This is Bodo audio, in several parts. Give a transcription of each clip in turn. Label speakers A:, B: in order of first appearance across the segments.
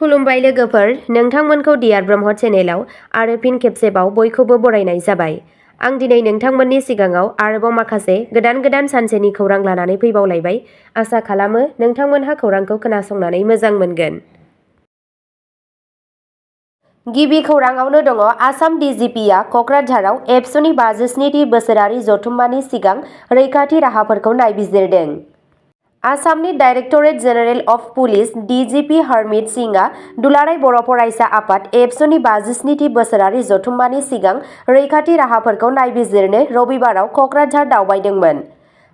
A: खुलुमबाय लोगोफोर, नोंथांमोनखौ डियार ब्रह्म चेनेलाव आरो फिन खेबसेबाव बयखौबो बरायनाय जाबाय। आं दिनै नोंथांमोननि सिगाङाव आरोबाव माखासे गोदान सानसेनि खौरां लानानै फैबावलायबाय। आसा खालामो नोंथांमोनहा खौरांखौ खोनासंनानै मोजां मोनगोन। गिबि खौराङावनो दङ आसाम डिजिपिआ कक्राझाराव एबसुनि 57थि बोसोरारि जथुम्मानि सिगां रैखाथि राहाफोरखौ नायबिजिरदों। आसामनि directorate general of police DGP Harmeet सिंहआ दुलाराय बर' फरायसा आफाद एबसुनि 57थि बोसोरारि जथुम्मानि सिगां रैखाथि राहाफोरखौ नायबिजिरनो रबिबाराव कक्राझार दावबायदोंमोन।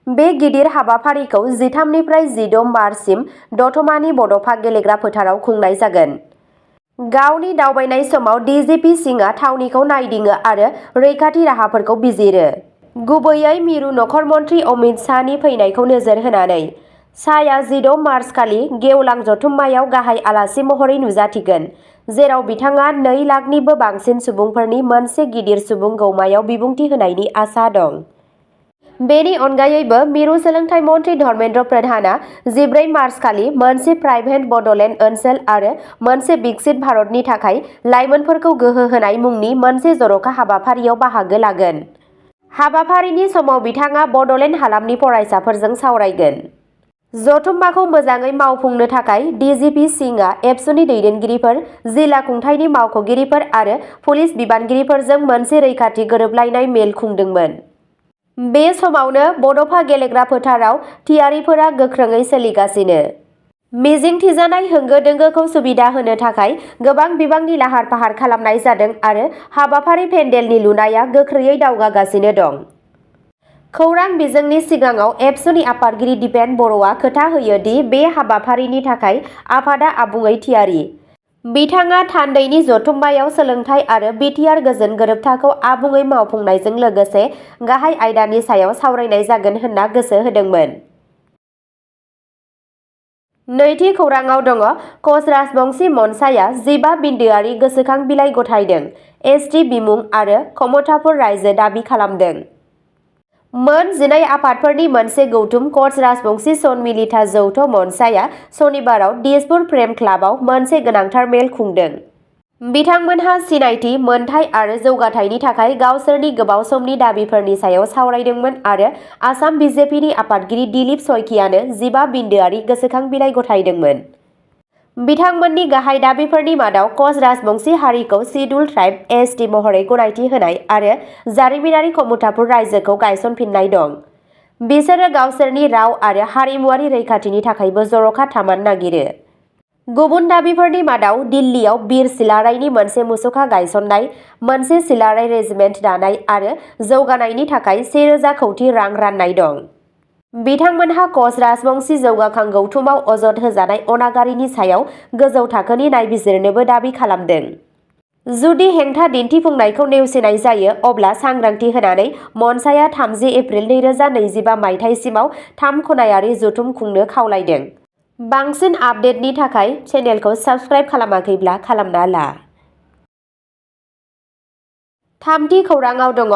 A: बे गिदिर हाबाफारिखौ 13निफ्राय 16 मार्चसिम दतमानि बड'फा गेलेग्रा फोथाराव खुंनाय जागोन। गावनि दावबायनाय समाव डिजिपि सिंहआ थावनिखौ नायदिङो आरो रैखाथि राहाफोरखौ बिजिरो। गुबैयै मिरु नखर मन्त्रि अमित शाहनि फैनायखौ नोजोर होनानै। शाहआ 16 मार्चखालि गेवलां जथुम्मायाव गाहाय आलासि महरै नुजाथिगोन, जेराव बिथाङा 2 लाखनिबो बांसिन सुबुंफोरनि मोनसे गिदिर सुबुं गौमायाव बिबुंथि होनायनि आसा दं। बेनि अनगायैबो मिरु सोलोंथाइ मन्त्रि धर्मेन्द्र प्रधानआ 14 मार्चखालि मोनसे प्राइभेट बड'लेण्ड ओनसोल आरो मोनसे विकसित भारतनि थाखाय लाइमोनफोरखौ गोहो होनाय मुंनि मोनसे जर'खा हाबाफारियाव बाहागो लागोन। हाबाफारिनि समाव बिथाङा बड'लेण्ड हालामनि फरायसाफोरजों सावरायगोन। जथुम्माखौ मोजाङै मावफुंनो थाखाय डिजिपि सिंहआ एबसुनि दैदेनगिरिफोर, जिल्ला खुंथायनि मावख'गिरिफोर आरो पुलिस बिबानगिरिफोरजों मोनसे रैखाथि गोरोबलायनाय मेल खुंदोंमोन। बे समावनो बड'फा गेलेग्रा फोथाराव थियारिफोरा गोख्रोङै सोलिगासिनो। मिजिंथिजानाय होंगो दोंगोखौ सुबिदा होनो थाखाय गोबां बिबांनि लाहार फाहार खालामनाय जादों आरो हाबाफारि पेन्डेलनि लुनाया गोख्रैयै दावगागासिनो दं। खौरां बिजोंनि सिगाङाव एबसुनि आफादगिरि दिपेन बर'आ खोथा होयो दि बे हाबाफारिनि थाखाय आफादा आबुङै थियारि। बिथाङा थान्दैनि जथुम्मायाव सोलोंथाइ आरो बिटिआर गोजोन गोरोबथाखौ आबुङै मावफुंनायजों लोगोसे गाहाय आयदानि सायाव सावरायनाय जागोन होनना गोसो होदोंमोन। नैथि खौराङाव दङ कच राजबंशी मनसाया 15 बिन्दोआरि गोसोखां बिलाइ गथायदों, एसटि बिमुं आरो क्षमताफोर रायजो दाबि खालामदों। मोन 12 आफादफोरनि मोनसे गौथुम कच राजबंशी सनमिलिता जौथ मनसाया सनिबाराव दिसपुर प्रेम क्लाबआव मोनसे गोनांथार मेल खुंदों। बिथांमोनहा सिनायथि, मोनथाय आरो जौगाथायनि थाखाय गावसोरनि गोबाव समनि दाबिफोरनि सायाव सावरायदोंमोन आरो आसाम बिजेपिनि आफादगिरि दिलीप शइकियानो 15 बिन्दोआरि गोसोखां बिलाइ गथायदोंमोन। बिथांमोननि गाहाय दाबिफोरनि मादाव कच राजबंशी हारिखौ शिड्युल ट्राइब एसटि महरै गनायथि होनाय आरो जारिमिनारि क्षमतापुर रायजोखौ गायसनफिननाय दं। बिसोरो गावसोरनि राव आरो हारिमुआरि रैखाथिनि थाखायबो जर'खा थामान नागिरो। गुबुन दाबिफोरनि मादाव दिल्लीयाव बिर सिलारायनि मोनसे मुसुखा गायसननाय, मोनसे सिलाराय रेजिमेन्ट दानाय आरो जौगानायनि थाखाय 1000 कौटि रां राननाय दं। बिथांमोनहा कच राजबंशी जौगाखां गौथुमाव अजद होजानाय अनागारिनि सायाव गोजौ थाखोनि नायबिजिरनोबो दाबि खालामदों। जुदि हेंथा दिन्थिफुंनायखौ नेवसिनाय जायो अब्ला सांग्रांथि होनानै मनसाया 30 एप्रिल 2025 मायथाइसिमाव 3 खनायारि जथुम खुंनो खावलायदों। बांसिन आपडेटनि थाखाय चेनेलखौ साबस्क्राइब खालामाखैब्ला खालामना ला। थामथि खौराङाव दङ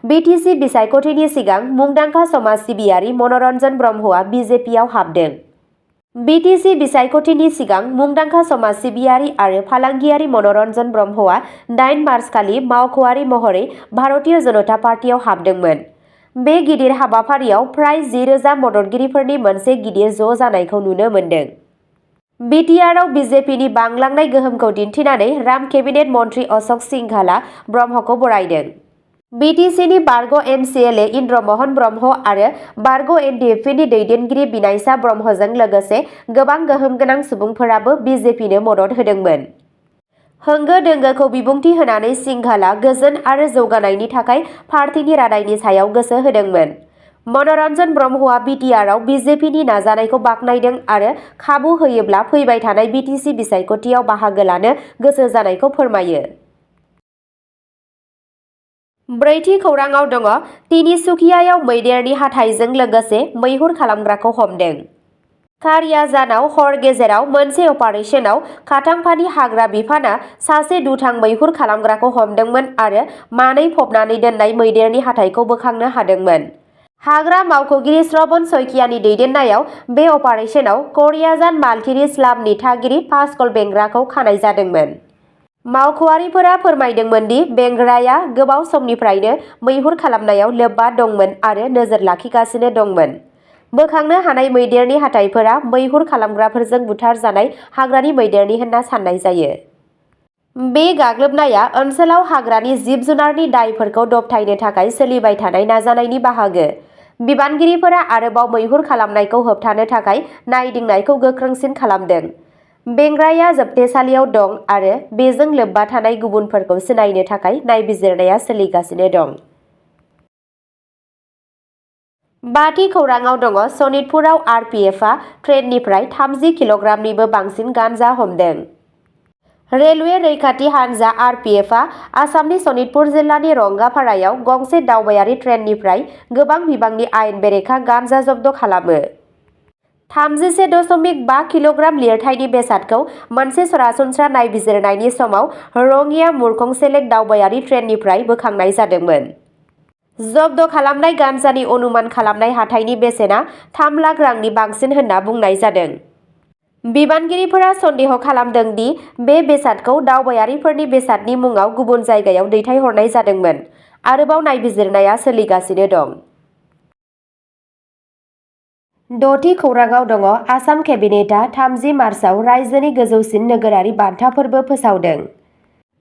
A: बिटिसि बिसायख'थिनि सिगां मुंदांखा समाज सिबियारि मनरन्जन ब्रह्मआ बिजेपिआव हाबदों। बिटिसि बिसायख'थिनि सिगां मुंदांखा समाज सिबियारि आरो फालांगियारि मनरन्जन ब्रह्मआ 8 मार्चखालि मावख'आरि महरै भारतीय जनता पार्टीआव हाबदोंमोन। बे गिदिर हाबाफारियाव फ्राय 10,000 मददगिरिफोरनि मोनसे गिदिर ज' जानायखौ नुनो मोन्दों। बिटिआरआव बिजेपिनि बांलांनाय गोहोमखौ दिन्थिनानै राम केबिनेट मन्त्रि अशोक सिंघालआ ब्रह्मखौ बरायदों। बिटिसिनि बारग' एमसिएलए इन्द्रमहन ब्रह्म आरो बारग' एनडिएफबिनि दैदेनगिरि बिनायसा ब्रह्मजों लोगोसे गोबां गोहोम गोनां सुबुंफोराबो बिजेपिनो मदद होदोंमोन। होंगो दोंगोखौ बिबुंथि होनानै सिंघालआ गोजोन आरो जौगानायनि थाखाय पार्टीनि रादायनि सायाव गोसो होदोंमोन। मनरन्जन ब्रह्मआ बिटिआरआव बिजेपिनि नाजानायखौ बाख्नायदों आरो खाबु होयोब्ला फैबाय थानाय बिटिसि बिसायख'थियाव बाहागो लानो गोसो जानायखौ फोरमायो। ब्रैथि खौराङाव दङ तिनिसुकियायाव मैदेरनि हाथाइजों लोगोसे मैहुर खालामग्राखौ हमदों। कारियाजानाव हर गेजेराव मोनसे अपारेसनाव काथांफानि हाग्रा बिफानआ सासे दुथां मैहुर खालामग्राखौ हमदोंमोन आरो मानै फबनानै दोननाय मैदेरनि हाथाइखौ बोखांनो हादोंमोन। हाग्रा मावख'गिरि श्रबण सयकियानि दैदेननायाव बे अपारेशनाव करियाजान माल्टिरिस लाबनि थागिरि पास्कल बेंग्राखौ खानाय जादोंमोन। मावख'आरिफोरा फोरमायदोंमोन दि बेंग्राया गोबाव समनिफ्रायनो मैहुर खालामनायाव लोब्बा दंमोन आरो नोजोर लाखिगासिनो दंमोन। बोखांनो हानाय मैदेरनि हाथाइफोरा मैहुर खालामग्राफोरजों बुथारजानाय हाग्रानि मैदेरनि होनना साननाय जायो। बे गाग्लोबनाया ओनसोलाव हाग्रानि जिब-जुनारनि दायफोरखौ दबथायनो थाखाय सोलिबाय थानाय नाजानायनि बाहागो। बिबानगिरिफोरा आरोबाव मैहुर खालामनायखौ होबथानो थाखाय नायदिंनायखौ गोख्रोंसिन खालामदों। बेंग्राया जोबथेसालियाव दं आरो बेजों लोब्बा थानाय गुबुनफोरखौ सिनायनो थाखाय नायबिजिरनाया सोलिगासिनो दं। बाथि खौरांआव दङ सनितपुराव आरपिएफआ ट्रेननिफ्राय 30 किल'ग्रामनिबो बांसिन गान्जा हमदों। रेलवे रैखाथि हानजा आरपिएफआ आसामनि सनितपुर जिल्लानि रंगापारायाव गंसे दावबायारि ट्रेननिफ्राय गोबां बिबांनि आयेन बेरेखा गान्जा जब्द खालामो। 31.5 किल'ग्राम लिरथायनि बेसादखौ मोनसे सरासनस्रा नायबिजिरनायनि समाव रङिया मुरखं सेलेक्ट दावबायारि ट्रेननिफ्राय बोखांनाय जादोंमोन। जब्द खालामनाय गान्जानि अनुमान खालामनाय हाथाइनि बेसेना 3 लाख रांनि बांसिन होनना बुंनाय जादों। बिबानगिरिफोरा सन्देह खालामदों दि बे बेसादखौ दावबायारिफोरनि बेसादनि मुङाव गुबुन जायगायाव दैथायहरनाय जादोंमोन। आरोबाव नायबिजिरनाया सोलिगासिनो दं। 6थि खौरांआव दङ आसाम केबिनेटआ 30 मार्चआव रायजोनि गोजौसिन नोगोरारि बान्थाफोरबो फोसावदों।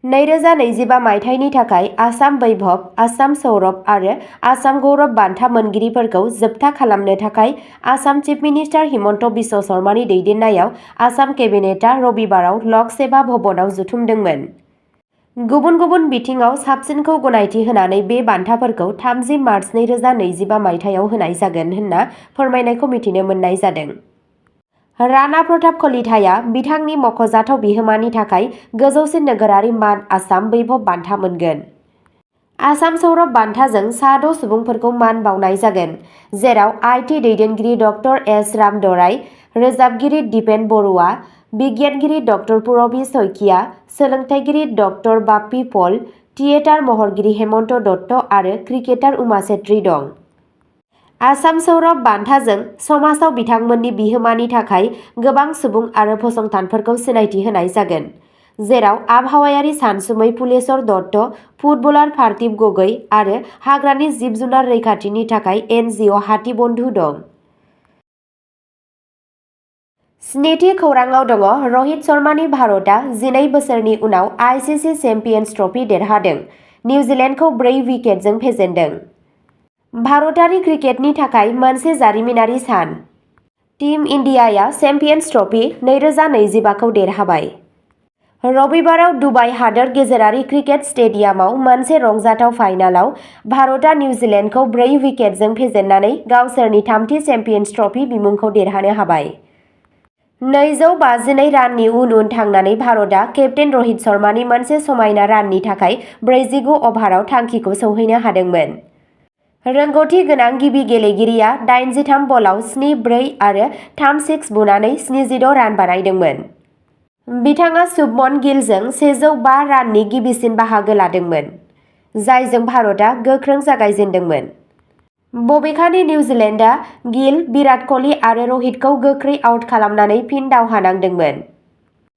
A: 2025 मायथाइनि थाखाय आसाम वैभव, आसाम सौरभ आरो आसाम गौरब बान्था मोनगिरिफोरखौ जोबथा खालामनो थाखाय आसाम चिफ मिनिस्टार हिमन्त बिश्व शर्मानि दैदेननायाव आसाम केबिनेटआ रबिबाराव लक सेभा भवनाव जथुमदोंमोन। गुबुन गुबुन बिथिङाव साबसिनखौ गनायथि होनानै बे बान्थाफोरखौ 30 मार्च 2025 मायथाइयाव होनाय जागोन होनना फोरमायनायखौ मिथिनो मोननाय जादों। राणा प्रताप कलिताया बिथांनि मख'जाथाव बिहोमानि थाखाय गोजौसिन नोगोरारि मान आसाम वैभव बान्था मोनगोन। आसाम सौरभ बान्थाजों सा 6 सुबुंफोरखौ मान बावनाय जागोन, जेराव आइटि दैदेनगिरि डक्टर एस रामदराय, रोजाबगिरि दिपेन बरुवा, बिगियानगिरि डक्टर पुरबि सयकिया, सोलोंथाइगिरि डक्टर बाप्पी पल, थियेटार महरगिरि हेमन्त दत्त आरो क्रिकेटार उमा छेत्री दं। आसाम सौरभ बान्थाजों समाजाव बिथांमोननि बिहोमानि थाखाय गोबां सुबुं आरो फसंथानफोरखौ सिनायथि होनाय जागोन, जेराव आबहावायारि सानसुमै फुलेश्वर दत्त, फुटबलार पार्थिब गगৈ आरो हाग्रानि जिब-जुनार रैखाथिनि थाखाय एनजिअ हाथिबन्धु दं। 7थि खौरांआव दङ रहित शर्मानि भारतआ 12 बोसोरनि उनाव आईसीसी चेम्पियन्स ट्रफी देरहादों, निउजिलेन्डखौ 4 विकेटजों फेजेनदों। भारतारि क्रिकेटनि थाखाय मोनसे जारिमिनारि सान। टीम इन्डियाया चेम्पियन्स ट्रफी 2025 खौ देरहाबाय। रबिबाराव दुबाइ हादोर गेजेरारि क्रिकेट स्टेडियामाव मोनसे रंजाथाव फाइनालाव भारतआ निउजिलेन्डखौ 4 विकेटजों फेजेननानै गावसोरनि 3थि चेम्पियन्स ट्रफी बिमुंखौ देरहानो हाबाय। 252 राननि उन थांनानै भारतआ केप्टेन रहित शर्मानि मोनसे समायना राननि थाखाय 49 अभाराव थांखिखौ सौहैनो हादोंमोन। रोंग'थि गोनां गिबि गेलेगिरिया 83 बलाव 7-4 आरो 3 सिक्स बुनानै 76 रान बानायदोंमोन। बिथाङा शुभमन गिलजों 105 राननि गिबिसिन बाहागो लादोंमोन, जायजों भारतआ गोख्रों जागायजेन्दोंमोन। बबेखानि निउजिलेन्डआ गिल, विराट क'हली आरो रहितखौ गोख्रै आउट खालामनानै फिन दावहा नांदोंमोन।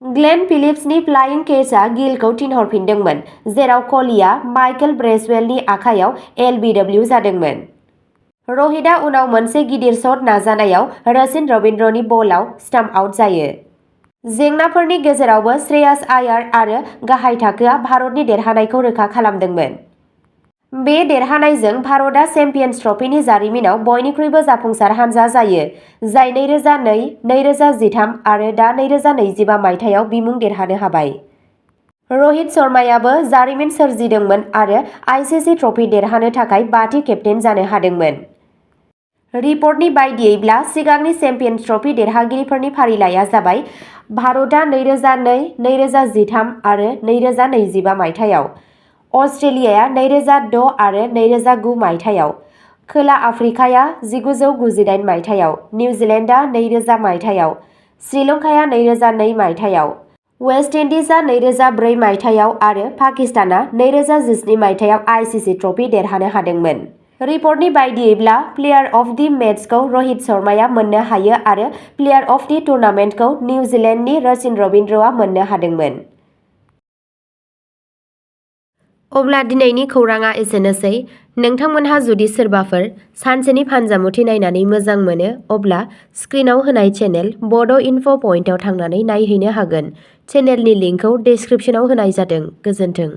A: ग्लेन फिलिप्सनि फ्लाइं केचआ गिलखौ थिनहरफिनदोंमोन, जेराव क'हलीआ माइकेल ब्रेसवेलनि आखायाव एलबिडब्लिउ जादोंमोन। रहितआ उनाव मोनसे गिदिर शट नाजानायाव रचिन रवीन्द्रनि बलआव स्टाम्प आउट जायो। जेंनाफोरनि गेजेरावबो श्रेयास आयार आरो गाहाय थाखोआ भारतनि देरहानायखौ रोखा खालामदोंमोन। बे देरहानायजों भारतआ चेम्पियन्स ट्रफीनि जारिमिनाव बयनिख्रुइबो जाफुंसार हानजा जायो, जाय 2002, 2013 आरो दा 2025 मायथाइयाव बिमुं देरहानो हाबाय। रहित शर्मायाबो जारिमिन सोरजिदोंमोन आरो आईसीसी ट्रफी देरहानो थाखाय 5थि केप्टेन जानो हादोंमोन। रिपर्टनि बायदियैब्ला सिगांनि चेम्पियन्स ट्रफी देरहागिरिफोरनि फारिलाइआ जाबाय भारतआ 2002, 2013 आरो 2025 मायथाइयाव, अस्ट्रेलियाया 2006 आरो 2009 मायथाइयाव, खोला आफ्रिकाया 1998 मायथाइयाव, निउजिलेन्डआ 2000 मायथाइयाव, श्रीलंकाया 2002 मायथाइयाव, वेस्ट इंडिजआ 2004 मायथाइयाव आरो पाकिस्तानआ 2017 मायथाइयाव आईसीसी ट्रफी देरहानो हादोंमोन। रिपर्टनि बायदियैब्ला प्लेयार अफ दि मेचखौ रहित शर्माया मोननो हायो आरो प्लेयार अफ दि टुर्नामेन्टखौ निउजिलेन्डनि रचिन रबिन्द्रआ मोननो हादोंमोन। अब्ला दिनैनि खौराङा एसेनोसै। नोंथांमोनहा जुदि सोरबाफोर सानसेनि फानजामुथि नायनानै मोजां मोनो अब्ला स्क्रिनाव होनाय चेनेल बड' इनफ' पइन्टआव थांनानै नायहैनो हागोन। चेनेलनि लिंकखौ डेस्क्रिप्शनाव होनाय जादों। गोजोन्थों।